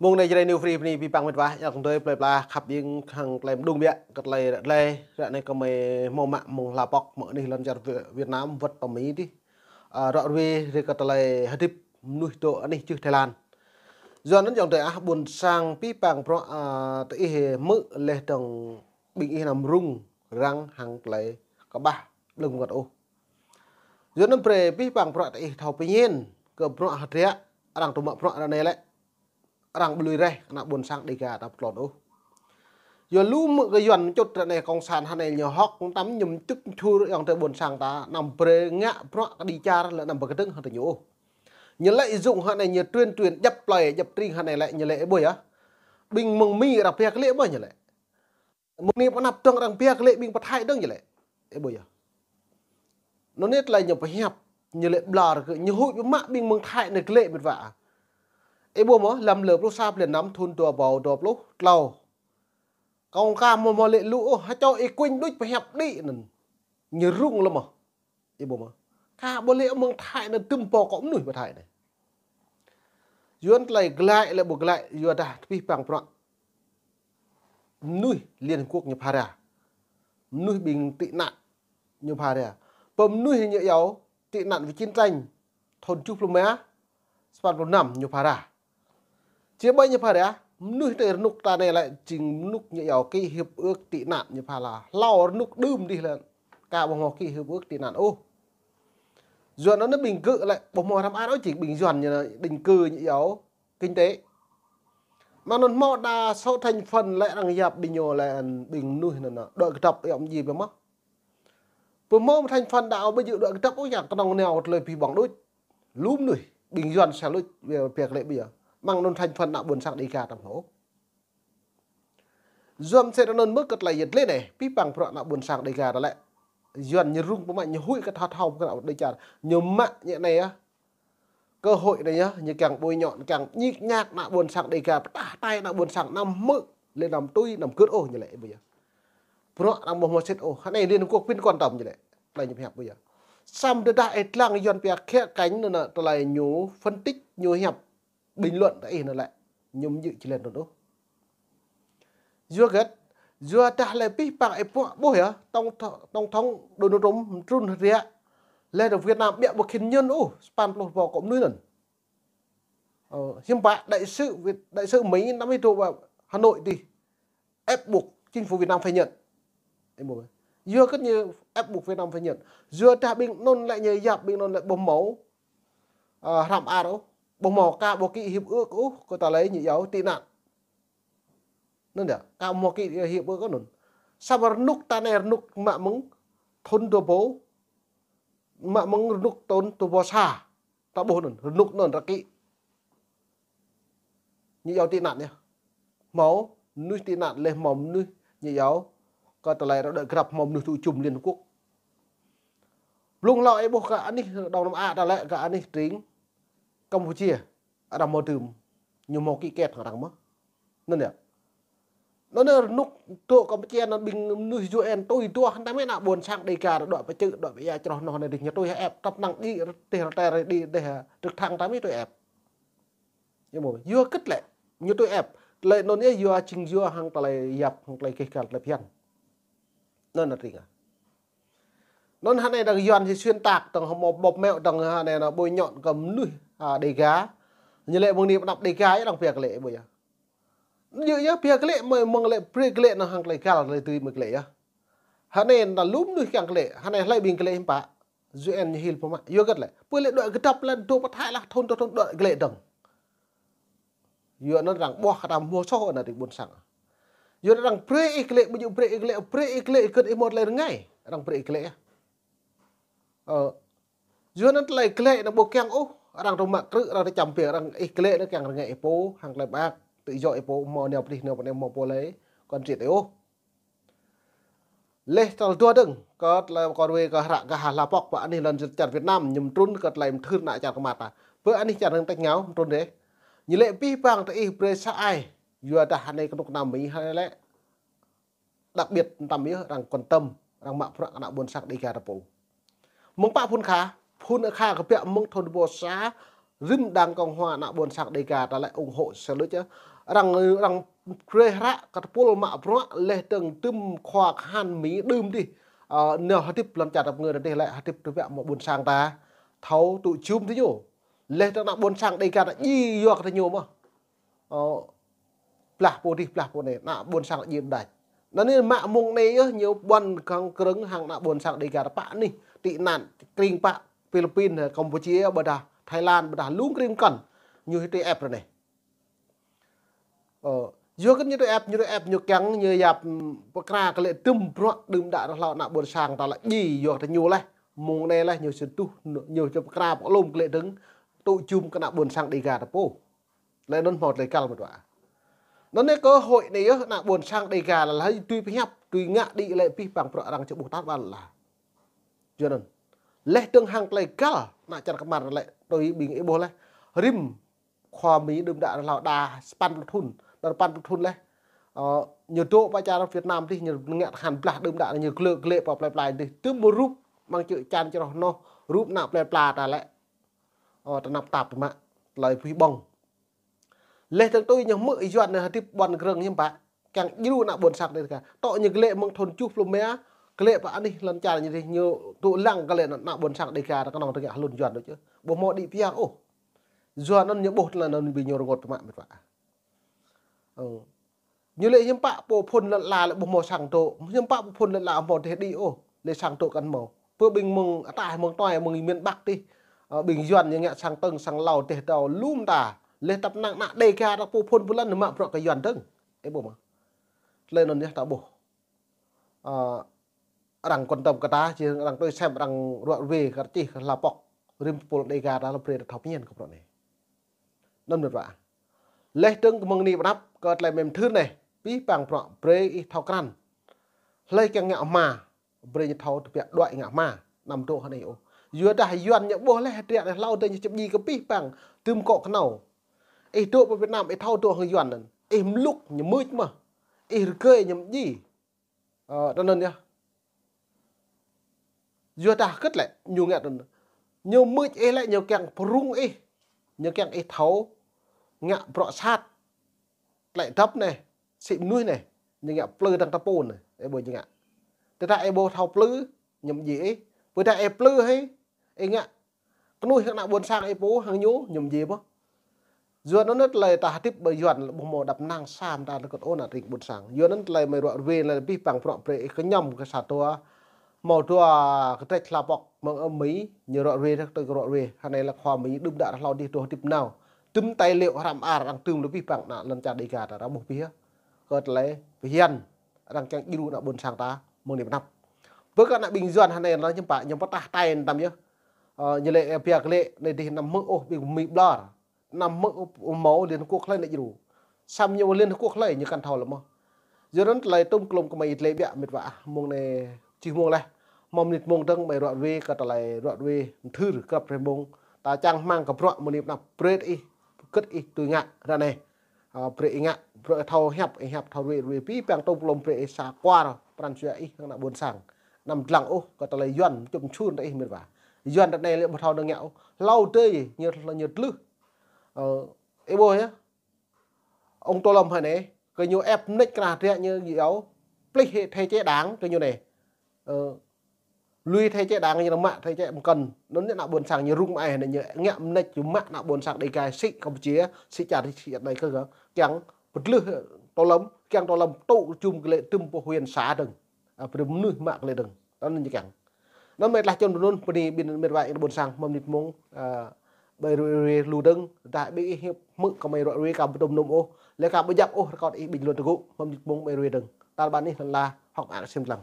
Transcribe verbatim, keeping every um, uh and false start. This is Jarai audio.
Mông anai Jrai New Free bơni abih bang met wa, yua kơ tơlơi plơi pla khăp ƀing hăng tơlơi mơđung biă, kơ tơlơi ră anai, ră anai kơmơi hmâo mă mơ̆ng hla pŏk mơ̆ng anih lŏn čar Việt Nam wơ̆t pơ Mi dih. Ă, ră ruai rai kơ tơlơi hơdip mơnuih dŏ anih čư̆ Thái Lan. Yua anŭn yŏng tơ ah ƀôn sang abih bang bruă, ă, tơ ih hmư̆ laih dơ̆ng ƀing ih anăm rŭng răng hăng tơlơi kơƀah ƀlơ̆ng mơngăt ôh. Yua anŭn brơi abih bang bruă tơ ih thâo pơñen kơ bruă hơdră, arăng tŭ mă bruă ră anai lĕ arăng ƀu lui reh kơ ană ƀôn sang Dêga ta pơtlon ôh. Yua lu mơ̆ kơ Yuan mơčŭt ră anai kông san hơnai ñu hŏk tăm ñu mơčŭt mơčur yŏng tơ ƀôn sang ta anăm brơi ngă bruă kơđi čar lĕ anăm pơkơdơ̆ng hăng tơ ñu ôh. Ñu lĕ ih djŏng hơnai ñu truyền truyền djăp plơi djăp tring hơnai lĕ ñu lĕ ih ƀuh yơh. Ƀing mơ̆ng Mi arăng pia kơ lĕ ƀuh ñu lĕ. Mơ̆ng anai pơ anăp dơ̆ng arăng pia kơ lĕ ƀing pơ Thái dơ̆ng ñu lĕ. Ih ƀuh yơh. Anŭn anai tơlơi ñu pơhiăp, ñu lĕ ƀlŏr kơ, ñu huĭ pơmă ƀing mơ̆ng Thái anai kơ lĕ met wa. Ih ƀuh mơ̆, lăm lơ pluh sa blan năm thun dua rơbâo dua pluh klâo. Kông ka mơ̆ mơ̆ lĕ lu ôh, hơčâo ih kuñ đôč pơhiăp đĭ anŭn. Ñu rŭng lơ mơ̆. Ih ƀuh mơ̆. Ka ƀu lĕ mơ̆ng Thái anŭn tơm pô kơ mơnuih pơ Thái anai. Yua anŭn tơlơi glăi lĕ ƀu glăi, yua dah abih bang bruă. Mơnuih Liên Hợp Quốc ñu phara. Mơnuih ƀing tị nạn ñu phara. Pơ mơnuih ñu iâu tị nạn vì chiến tranh thun tơjuh pluh rơma, sapăn pluh năm ñu phara. Či ƀai ñu phara, mơnuih tơ rơnŭk ta anai lĕ jing rơnŭk ñu iâu ký hiệp ước tị nạn ñu phara. Hlâo rơnŭk đưm dih lĕ ka ƀu hmâo ký hiệp ước tị nạn ôh. Yua anŭn ƀing gơ̆ lĕ ƀu hmâo hrăm ar ôh, jing ƀing Yuan ñu định cư ñu iâu kinh tế. Mơ̆ng anŭn hmâo đa số thành phần lĕ arăng yap ƀing ñu lĕ ƀing mơnuih anŭn đuaĭ kơdŏp iâu mơ̆ ji pơ mơ̆. Pơ hmâo thành phần đa ƀu djơ̆ đuaĭ kơdŏp ôh, yua kơnơ̆ng nao tơlơi abih bang đôč. Lu mơnuih ƀing Yuan sa lôč pia kơ lĕ ƀuh yơh. Mơ̆ng anŭn thành phần ană ƀôn sang Dêga ta hmâo. Yua mơsĕ anŭn mơ̆ kơ tơlơi yet lĕ anai, abih bang bruă ană ƀôn sang Dêga ta lĕ. Yuan ñu rŭng pơmă ñu huĭ kơ thâo thâo kơ ană Dêga. Ñu mă ñu anai yơh. Cơ hội anai yơh, ñu kiăng ƀuh ñu, kiăng ñik ñak ană ƀôn sang Dêga, pơtah hơtai ană ƀôn sang anăm hmư̆, lĕ anăm tui, anăm gưt ôh ñu lĕ ƀuh yơh. Bruă arăng ƀu hmâo sĭt ôh, hơnai Liên Hợp Quốc pin quan tâm ñu lĕ. Tơlơi ñu pơhiăp ƀuh yơh. Samơ̆ tơdah ih lăng Yuan pia khía cạnh anŭn tơlơi ñu phân tích, ñu hiăp bình luận tơ ih anŭn lĕ. Ñu mơ̆ djơ̆ či lĕ anŭn ôh. Yua hơget, yua dah lĕ abih bang ih ƀuh, ƀuh yơh, tổng, tổng thống Donald Trump trŭn hơdră. Lĕ dơ̆ng Việt Nam ƀiă ƀu khĭn nhận ôh, sapăn pluh rơbâo kơ mơnuih anŭn. Ơ, hiư̆m pă đại sứ Việt, đại sứ Mỹ năm ih dŏ pơ Hà Nội dih ép buộc chính phủ Việt Nam phải nhận. Ih ƀuh. Yua hơget ñu ép buộc Việt Nam phải nhận. Yua dah ƀing anŭn lĕ ñu yap ƀing anŭn lĕ ƀu hmâo, ă, hrăm ar ôh. Ƀu hmâo ka ƀu ký hiệp ước ôh, kơ tơlơi ñu iâu tị nạn. Anŭn yơh, ka ƀu hmâo ký hiệp ước anŭn. Samơ̆ rơnŭk ta anai rơnŭk mă mơ̆ng thun dua rơbâo, mă mơ̆ng rơnŭk thun dua rơbâo sa. Ta ƀuh anŭn, rơnŭk anŭn rơkĭ. Ñu iâu tị nạn yơh. Hmâo mơnuih tị nạn lĕ hmâo mơnuih ñu iâu kơ tơlơi ră đuaĭ grăp hmâo mơnuih tŭ jum Liên Hợp Quốc. Blung hlâo ih ƀuh kơ anih Đông Nam Á ta lĕ kơ anih tring Campuchia. Arăng hmâo dưm. Ñu hmâo ký kết hăng arăng mơ̆. Anŭn yơh. Anŭn yơh rơnŭk dŏ Campuchia anŭn ƀing mơnuih U N tui duah hăng tơmĕ ană ƀôn sang Dêga đuaĭ pơčư̆, đuaĭ pơia čroh noh anai dih ñu tui hơep, tăp năng đĭ rơdêh rơter đĭ rơdêh trực thăng tơmĕ tui ĕp. Ih ƀuh, yua hơget lĕ ñu tui ĕp. Tơlơi anŭn yơh yua jing yua hăng tơlơi yap, hăng tơlơi keh kal tơlơi phiăn. Anŭn anai tring ah. Anŭn hơnai dơ̆ng Yuan či xuyên tạc, dơ̆ng hmâo bóp méo, dơ̆ng hơnai anŭn ƀơi ñu kơ mơnuih, ă, Dêga. Ñu lĕ mơ̆ng anai pơ anăp Dêga yơh arăng pia kơ lĕ ƀuh yơh. Yơh, yơh, pia kơ lĕ, mơ̆ng, mơ̆ng lĕ, brơi kơ lĕ anŭn hăng tơlơi găl tơlơi dưi mơ̆ kơ lĕ yơh. Hơnai anŭn lu mơnuih kiăng kơ lĕ, hơnai hlơi ƀing kơ lĕ hiư̆m pă. U N ñu hil pơmă, yua hơget lĕ. Pơ lĕ đuaĭ kơdŏp lĕ, dŏ pơ Thái lah, thun dŏ thun đuaĭ kơ lĕ dơ̆ng. Yua anŭn arăng ƀuah kơ ta hmâo soh anŭn ƀôn sang. Yua anŭn arăng brơi ih kơ lĕ, ƀu djơ̆ brơi ih kơ lĕ, brơi ih kơ lĕ, kơ ih hmâo tơlơi rơngai. Arăng brơi ih kơ lĕ yơh. Ơ, yua anŭn tơlơi kơ lĕ anŭn ƀu kiăng ôh, arăng tŭ mă krư̆, arăng tŭ čăm pia, arăng ih kơ lĕ anŭn kiăng rơngai ih pô, hăng tơlơi mơak, tŭ yua ih pô, hmâo nao pơdih, nao pơ anai hmâo pô lĕ, kŏn či tui ôh. Leh tal dua dơ̆ng, kơ tơlơi kơ ruai kơ hră kơ hla pŏk pơ anih lŏn čar Việt Nam, ñu mơtrŭn kơ tơlơi mơthưr ană čar kơmăt ta. Pơ anih čar rơ̆ng tĕk ngao, mơtrŭn dêh. Ñu lĕ abih bang tơ ih brơi sa ai, yua dah anai kơnuk kơna Mi hơnai lĕ. Đặc biệt tăm yơh arăng quan tâm, arăng mă bruă kơ ană ƀôn sang Dêga ta pô. Mơ̆ng pă phun kha, phun kha kơ biă mơ̆ng thun dua rơbâo sa, rĭm đang Cộng hòa ană ƀôn sang Dêga ta lĕ ủng hộ sa lôč yơh. Arăng, arăng brơi hră kơ tơpul mă bruă laih dơ̆ng tŭm khua kahan Mi đưm dih. Ơ, nao hơdip lŏn čar tơpă ngơ dih lĕ hơdip tơbiă mă ƀôn sang ta thâo tŭ jum tơ ñu. Laih dơ̆ng ană ƀôn sang Đêga ta djai yua kơ tơ ñu mơh. Ơ, blah pô dih, blah pô anai, ană ƀôn sang djai đač. Anŭn anai mă mông anai yơh, ñu ƀuăn kăng krơ̆ng hăng ană ƀôn sang Đêga ta pă anih, tị nạn, krĭng pă Philippin, Campuchia, ƀôdah Thái Lan, ƀôdah lung krĭng kăn. Ñu hơdip ĕp ră anai. Ơ, yua kơ ñu hơdip ĕp, ñu hơdip ĕp, ñu kiăng, ñu yap, ưm, pơkra kơ lĕ tŭm bruă đưm đă rơhlâo ană ƀôn sang ta lĕ djai yua kơ tơ ñu laih. Mông anai laih, ñu sĭt tŭ, ñu sĭt pơkra pơklŏm kơ lĕ dơ̆ng tŭ jum kơ ană ƀôn sang Đêga ta pô. Lĕ anŭn hmâo tơlơi găl mơ̆t wa. Anŭn anai kơ hơi anai yơh ană ƀôn sang Đêga lĕ laĭ tui pơhiăp, tui ngă đĭ lĕ pih păng bruă arăng či ƀuh tar ƀar lĕ. Yua anŭn. Laih dơ̆ng hăng tơlơi găl, ană čar kơmar lĕ tui ƀing ih ƀuh laih. Rĭm khua Mi đưm đă rơhlâo đa sapăn pluh thŭn, đa sapăn pluh thŭn laih. Ơ, ñu dŏ pơ čar Việt Nam dih, ñu ngă tơhan blah đưm đă, ñu glĕ glĕ pơ plơi pla dih. Tŭm rup mơ̆ng čư̆ čan čroh noh, rup ană plơi pla ta lĕ. Ơ, tơnap tap mă, tơlơi pui ƀơ̆ng. Laih dơ̆ng tui ñu hmư̆ Yuan anai hơdip ƀuăn krơ̆ng hiư̆m pă, kiăng djru ană ƀôn sang Đêga. Tŏ ñu glĕ mơ̆ng thŭn tơjuh pluh rơma, glĕ pơ anih lŏn čar ñu dih, ñu tŭ lăng kơ lĕ ană ƀôn sang Đêga ta kơnơ̆ng tơngă hlŭn Yuan đôč yơh. Ƀu hmâo đĭ pia ôh. Yua anŭn ñu ƀuh tơlơi anŭn ƀing ñu rơngot mă mơ̆t wa. Ơ. Ñu lĕ hiư̆m pă pô phŭn lŏn ala lĕ ƀu hmâo sang dŏ. Hiư̆m pă pô phŭn lŏn ala hmâo dêh đĭ ôh. Lĕ sang dŏ kăn hmâo. Pơ ƀing mơ̆ng ataih mơ̆ng tuai mơ̆ng miền Bắc dih. Ơ, ƀing Yuan ñu ngă sang tơ̆ng, sang lao, dêh dâo, lŏm ta. Lĕ tăp năng ană Đêga ta pô phŭn pơlăn mă bruă kơ Yuan dơ̆ng. Ơ, ƀu mă. Tơlơi anŭn yơh ta ƀuh. Ơ, arăng quan tâm kơ ta, či arăng tui sem arăng ruă ruê kơ čih kơ hla pŏk. Rĭm tơpul Đêga ta lŏ brơi ta thâo pơñen kơ bruă anai. Anŭn mơ̆t wa. Laih dơ̆ng kơ mơ̆ng anai pơ anăp kơ tơlơi mơ̆n thưr anai, pih păng bruă brơi ih thâo krăn. Hlơi kiăng ngă hma, brơi ñu thâo tơbiă đuaĭ ngă hma, anăm dŏ hơnai ôh. Yua dah Yuan ñu ƀuh laih hơdră anai hlâo dơ̆ng ñu čơp djai kơ pih păng, tŭm kŏ kơnâo. Ih dŏ pơ Việt Nam, ih thâo dŏ hăng Yuan anŭn. Ih mlŭk ñu mưč mơh. Ih rơgơi ñu mdjai. Ơ, anŭn yơh. Yua dah hơget lĕ, ñu ngă anŭn. Ñu mưč ih lĕ, ñu kiăng pơrŭng ih. Ñu kiăng ih thâo ngă bruă sat. Tơlơi dăp anai, sĭ mơnuih anai, ñu ngă plư dăng tơpŭn anai, ih ƀuh ñu ngă. Tơdah ih ƀu thâo plư, ñu mdjai ih. Ƀôdah ih plư hơi, ih ngă kơnuih hăng ană ƀôn sang ih pô hăng ñu, ñu mdjai mơ̆. Yua anŭn tơlơi ta hơdip ƀơi Yuan lĕ ƀu hmâo đăp năng sa mơta rơkơt ôh ană tring ƀôn sang. Yua anŭn tơlơi mơi ruă ruê lĕ pih păng bruă brơi ih kơñăm kơ sa dua. Hmâo dua kơdrĕč hla pŏk mơ̆ng ơ Mi, ñu ruă ruê rơkơt tơlơi ruă ruê. Hơnai lĕ khua Mi đưm đă rơhlâo dih dŏ hơdip nao. Tŭm tài liệu hrăm ar arăng tŭm lĕ pih păng ană lŏn čar Đêga ta, ta ƀuh pih yơh. Kơ tơlơi pơhiăp arăng kiăng djru ană ƀôn sang ta mơ̆ng anai pơ anăp. Bơ kơ ană ƀing Yuan hơnai lĕ hiư̆m pă, ñu pơtah tai anăm yơh. Ơ, ñu lĕ pia glĕ anai dih anăm hmư̆ ôh ƀing Mi ƀlŏr. Anăm hmư̆ ôh hmâo Liên Hợp Quốc hlơi anai djru. Samơ̆ ñu Liên Hợp Quốc hlơi ñu kăn thâo lĕ mơ̆. Yua anŭn tơlơi tŭm klŏm kơ mơi tơlơi biă mơ̆t wa ah, mông anai čih mông laih. Hmâo mơnit mông dơ̆ng mơi ruă ruê kơ tơlơi ruă ruê mơthưr grăp rơmông. Ta čang hmang kơ bruă mơnit pơ anăp brơi ih, hơget ih tui ngă ră anai. Ơ, brơi ih ngă, brơi thâo hiăp, ih hiăp thâo ruê ruê pih păng tŭm klŏm brơi ih sa kuar pran jua ih hăng ană ƀôn sang. Anăm dlăng ôh kơ tơlơi Yuan čŭm čhur ta ih mơ̆t wa. Yuan ră anai lĕ ƀu thâo năng ngă ôh. Hlâo dơ̆ng ñu, ñu tlưh. Ơ, ih ƀuh yơh. Ông Tô Lâm hơi anai, kơ ñu ĕp mơneč kra hơdră ñu yua, plih thể chế đảng kơ ñu anai. Ơ, lui thể chế đảng ñu mă thể chế mơkăn. Anŭn ană ƀôn sang ñu rŭng mă ai anai ñu ngă mơneč ñu mă ană ƀôn sang Đêga sĭ Campuchia, sĭ čar sĭ čar anai kơ gơ̆. Kiăng pơtlưh Tô Lâm, kiăng Tô Lâm tŭ jum kơ lĕ tŭm pơ huyện xã dơ̆ng. Ơ, brơi mơnuih mă kơ lĕ dơ̆ng. Anŭn ñu kiăng. Anŭn mơi tơlah čun anŭn bơni ƀing mơ̆t wa ih ƀôn sang hmâo mơnit mông, ơ, ƀơi ruai ruai lu dơ̆ng, dah ƀing ih hmư̆ kơ mơi ruai ruai ka ƀu tŭm nŭm ôh, lĕ ka ƀu djăp ôh rơkâo ih bình luận tơgŭ, hmâo mơnit mông ƀơi ruai dơ̆ng. Tar ƀan ih lăn la, hŏk mơak sem lăng.